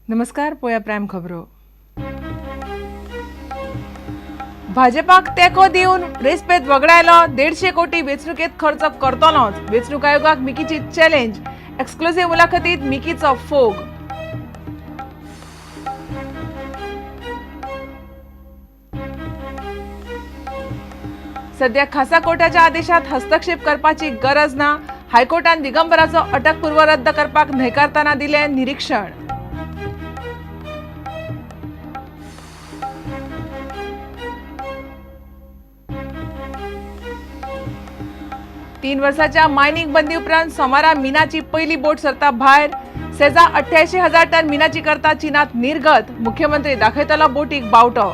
नमस्कार, पोया प्रायम खबरो. भाजपाक तेंको दिवन रेस्पेद वगडायलो. 150 कोटी वेंचणुकेत खर्च करतलोच. वेंचणूक आयोगाक मिकीची चॅलेंज. एक्सक्लुझिव्ह मुलाखतीत मिकीचो फोग. सध्या खासा कोर्टाच्या आदेशात हस्तक्षेप करपाची गरज ना. हायकोर्टान दिगंबराचो अटकपूर्व रद्द करपाक न्हयकारताना दिलें निरीक्षण. 3 वर्साच्या मायनिंग बंदी उपरांत सोमारा मिनाची पहिली बोट सरता भायर. सेजा 88,000 टन मिनाची करता चीनात निर्गत. मुख्यमंत्री दाखयतलो बोटीक बावटो.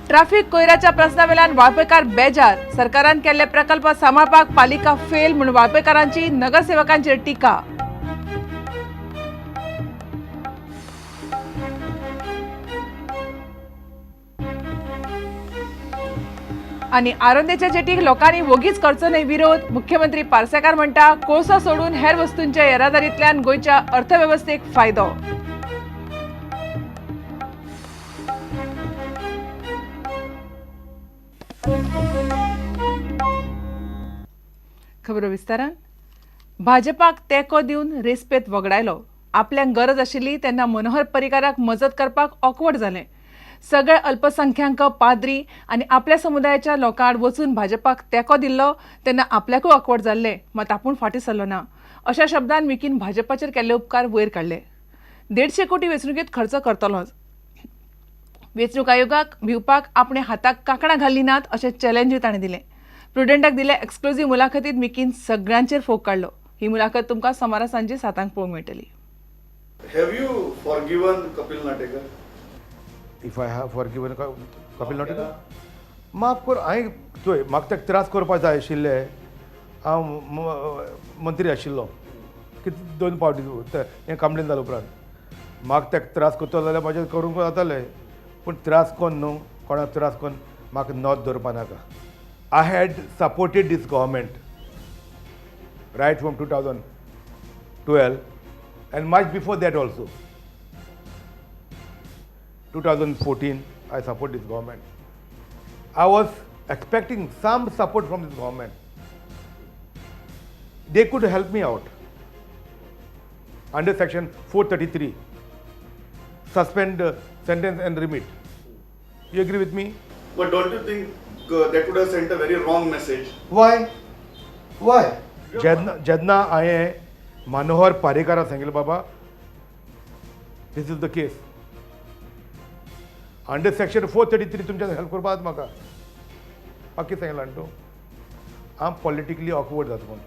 ट्राफिक कोयराच्या प्रस्नावेल्यान वाळपयकार बेजार. सरकारान केल्ले प्रकल्प सांबाळपाक पालिका फेल म्हूण वाळपयकारांची नगरसेवकांचेर टिका. आणि आरोंदेच्या जेटीक लोकांनी वोगीच करचो न्हय विरोध. मुख्यमंत्री पार्सेकार म्हणटा, कोळसो सोडून हेर वस्तूंच्या येरादारींतल्यान गोंयच्या अर्थवेवस्थेक फायदो. खबरो विस्तारान. भाजपाक तेंको दिवन रेस्पेद वगडायलो. आपल्याक गरज आशिल्ली तेन्ना मनोहर पर्रीकाराक मजत करपाक ऑकवर्ड जालें. सगळे अल्पसंख्याक, पाद्री आनी आपल्या समुदायाच्या लोकां आड वचून भाजपाक तेंको दिल्लो तेन्ना आपल्याकूय ऑकवर्ड जाल्लें, मात आपूण फाटीं सरलो ना, अशा शब्दान मिकीन भाजपाचेर केल्ले उपकार वयर काडले. 150 कोटी वेंचणुकेत खर्च करतलोच. वेंचणूक आयोगाक भिवपाक आपणे हाताक कांकणां घाल्लीं नात, अशें चॅलेंजूय ताणें दिलें. प्रुडंटाक दिल्या एक्सक्लुझीव मुलाखतीत मिकीन सगळ्यांचेर फोग काडलो. ही मुलाखत तुमकां सोमारा सांजे 7 पळोवंक मेळटली. Have you forgiven Kapil Natekar? If I have forgiven Kapil Natekar? माफ कर. हांवें चोय, म्हाका ताका त्रास करपाक जाय आशिल्ले. हांव मंत्री आशिल्लो कितें दोन फावटी हें कंप्लेन जाल्या उपरांत म्हाका ताका त्रास करतलो जाल्यार म्हाजें करूंक जातालें, पूण त्रास कोन्न न्हू, कोणाक त्रास कोन्न म्हाका नोद दवरपा नाका. I had supported this government right from 2012 and much before that also. 2014, I support this government. I was expecting some support from this government. They could help me out under section 433, suspend sentence and remit. You agree with me? But don't you think that would have sent a very wrong message? Why? Why? जेन्ना जेन्ना हांवें मनोहर पर्रीकाराक सांगिल्लें, बाबा, this is the case, under section 433 तुमच्यान help करपाक म्हाका, बाकी सांगलां तूं हांव पॉलिटिकली ऑकवर्ड जाता म्हणून.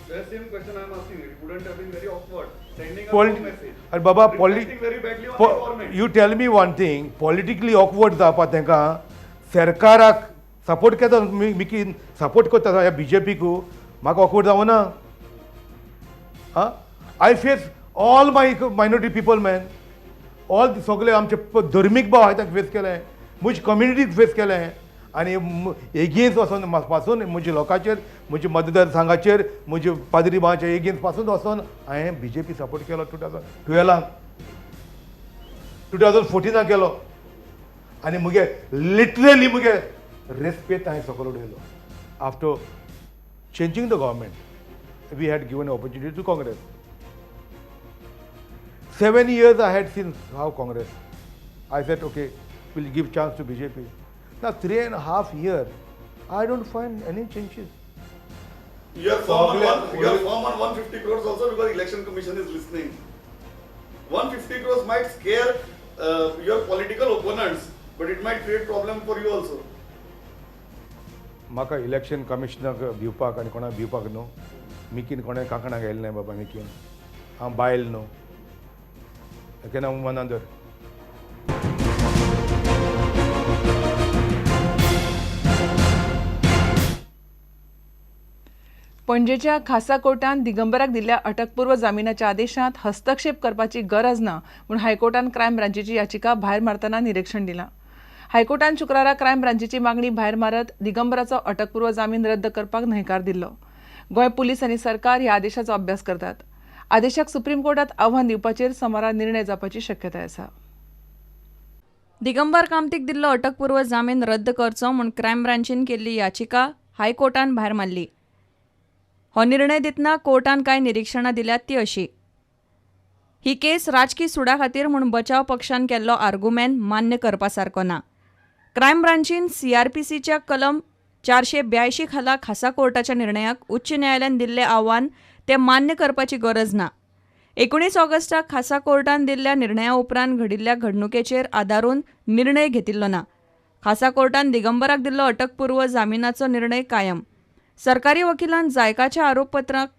The same question I am asking. It wouldn't have been very awkward sending a wrong message. अरे बाबा, पॉलि Reflecting very badly on the government. You tell me one thing, politically awkward जावपा तांकां सरकाराक support केता, मिकीन support करता ह्या बीजेपीकू, म्हाका awkward जावना? आं, I face all my minority people, man, all सगळे आमचे धर्मीक भाव हांवें तांकां फेस केलें, म्हजे कम्युनिटीक फेस केलें आनी एगेन्स्ट वचोन पासून म्हज्या लोकांचेर, म्हज्या मतदारसंघाचेर, म्हज्या पाद्री भावाच्या एगेन्स्ट पासून वचोन हांवें बीजेपी सपोर्ट केलो 2012, 2014 केलो आनी मुगे लिटरली मुगे रेस्पेद हांवें सकयल उडयलो. After changing the government, we had given opportunity to Congress. 7 years I had seen how Congress. I said, okay, we'll give chance to BJP. Now 3.5 year, I don't find any changes. You are firm on one, you are firm on 150 crores also because Election Commission is listening. 150 crores might scare your political opponents, but it might create problem for you also. म्हाका election commissioner भिवपाक आनी कोणाक भिवपाक न्हू. मिकीन कोणें कांकणां घायलें ना बाबा. मिकीन हांव बायल न्हू. केन्ना मनान धर. पणजेच्या खासा कोर्टान दिगंबराक दिल्ल्या अटकपूर्व जामिनाच्या आदेशात हस्तक्षेप करपाची गरज ना म्हूण हायकोर्टान क्रायम ब्रांचीची याचिका भायर मारतना निरीक्षण दिलां. हायकोर्टान शुक्रारा क्रायम ब्रांचीची मागणी भायर मारत दिगंबराचो अटकपूर्व जामीन रद्द करपाक न्हयकार दिल्लो. गोंय पुलीस आनी सरकार ह्या आदेशाचो अभ्यास करतात. आदेशाक सुप्रीम कोर्टात आव्हान दिवपाचेर सोमारा निर्णय जावपाची शक्यताय आसा. दिगंबर कामतीक दिल्लो अटकपूर्व जामीन रद्द करचो म्हूण क्रायम ब्रांचीन केल्ली याचिका हायकोर्टान भायर मारली. हो निर्णय दितना कोर्टान कांय निरिक्षणां दिल्यात ती अशी. ही केस राजकी सुडा खातीर म्हूण बचाव पक्षान केल्लो आर्गुमेंत मान्य करपा सारको ना. क्रायम ब्रांचीन सीआरपीसीच्या कलम 482 खाला खासा कोर्टाच्या निर्णयाक उच्च न्यायालयान दिल्लें आव्हान तें मान्य करपाची गरज ना. 19 ऑगस्टाक खासा कोर्टान दिल्ल्या निर्णया उपरांत घडिल्ल्या घडणुकेचेर आदारून निर्णय घेतिल्लो ना. खासा कोर्टान दिगंबराक दिल्लो अटकपूर्व जामिनाचो निर्णय कायम. सरकारी वकिलान जायकाच्या आरोपपत्राक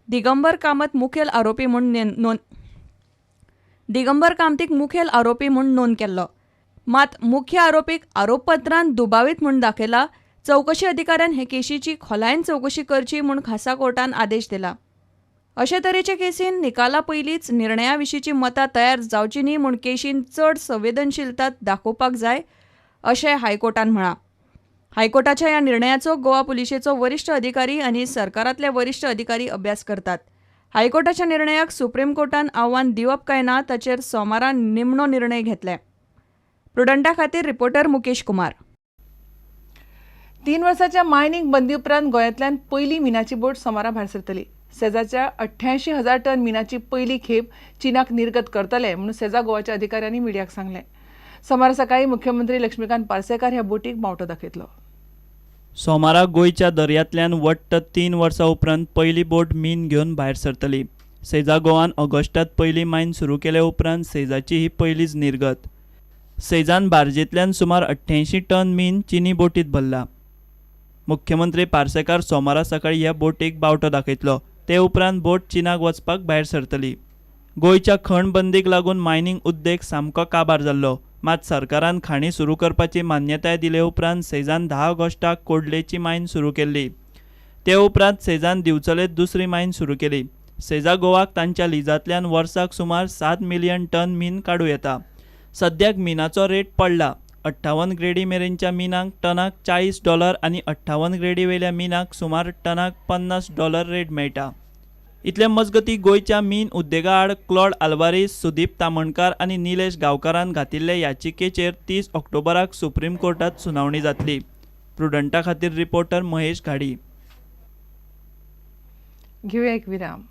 दिगंबर कामत मुखेल आरोपी म्हूण नोंद दिगंबर कामतीक मुखेल आरोपी म्हूण नोंद केल्लो. मात मुख्य आरोपीक आरोपपत्रांत दुबावीत म्हूण दाखयला. चवकशी अधिकाऱ्यान हे केशीची खोलायेन चवकशी करची म्हूण खासा कोर्टान आदेश दिला. अशे तरेचे केसीन निकाला पयलींच निर्णया विशींची मतां तयार जावची न्ही म्हूण केशीन चड संवेदनशीलता दाखोवपाक जाय अशें हायकोर्टान म्हळां. हायकोर्टाच्या ह्या निर्णयाचो गोवा पुलिशेचो वरिश्ठ अधिकारी आनी सरकारांतले वरिश्ठ अधिकारी अभ्यास करतात. हायकोर्टाच्या निर्णयाक सुप्रीम कोर्टान आव्हान दिवप काय ना ताचेर सोमारा निमणो निर्णय घेतले. प्रुडंटा खातीर रिपोर्टर मुकेश कुमार. 3 वर्साच्या मायनिंग बंदी उपरांत गोंयांतल्यान पयली मिनाची बोट सोमारा भायर सरतली. सेजाच्या 88,000 टन मिनाची पयली खेप चीनाक निर्गत करतले म्हणून सेजा गोवाच्या अधिकाऱ्यांनी मिडियाक सांगलें. सोमारा सकाळी मुख्यमंत्री लक्ष्मीकांत पार्सेकार ह्या बोटीक बावटो दाखयतलो. सोमारा गोंयच्या दर्यांतल्यान वट्ट 3 वर्सां उपरांत पयली बोट मीन घेवन भायर सरतली. सेजा गोवान ऑगस्टांत पयली मायन सुरू केले उपरांत सेजाची ही पयलीच निर्गत. सेजान बार्जेंतल्यान सुमार 88 टन मीन चिनी बोटीत भरला. मुख्यमंत्री पार्सेकार सोमारा सकाळी ह्या बोटीक बावटो दाखयतलो. ते उपरांत बोट चीनाक वचपाक भायर सरतली. गोंयच्या खण बंदीक लागून मायनिंग उद्देग सामको काबार जाल्लो. मात सरकारान खाणी सुरू करपाची मान्यताय दिले उपरांत सेजान 10 ऑगस्टाक कोडलेची मायन सुरू केल्ली. ते उपरांत सेजान दिवचलेत दुसरी मायन सुरू केली. सेजा गोवाक तांच्या लिजांतल्यान वर्साक सुमार 7 मिलियन टन मीन काडूं येता. सद्याक मिनाचो रेट पडला. 58 ग्रेडी मेरेनच्या मिनाक टनाक $40 आनी 58 ग्रेडी वेल्या मिनाक सुमार टनाक $50 रेट मेळटा. इतले मजगती गोंयच्या मीन उद्देगा आड क्लॉड आल्वारीस, सुदीप तामणकार आनी निलेश गांवकारान घातिल्ले याचिकेचेर 30 ऑक्टोबराक सुप्रीम कोर्टात सुनावणी जातली. प्रुडंटा खातीर रिपोर्टर महेश घाडी. घेऊया एक विराम.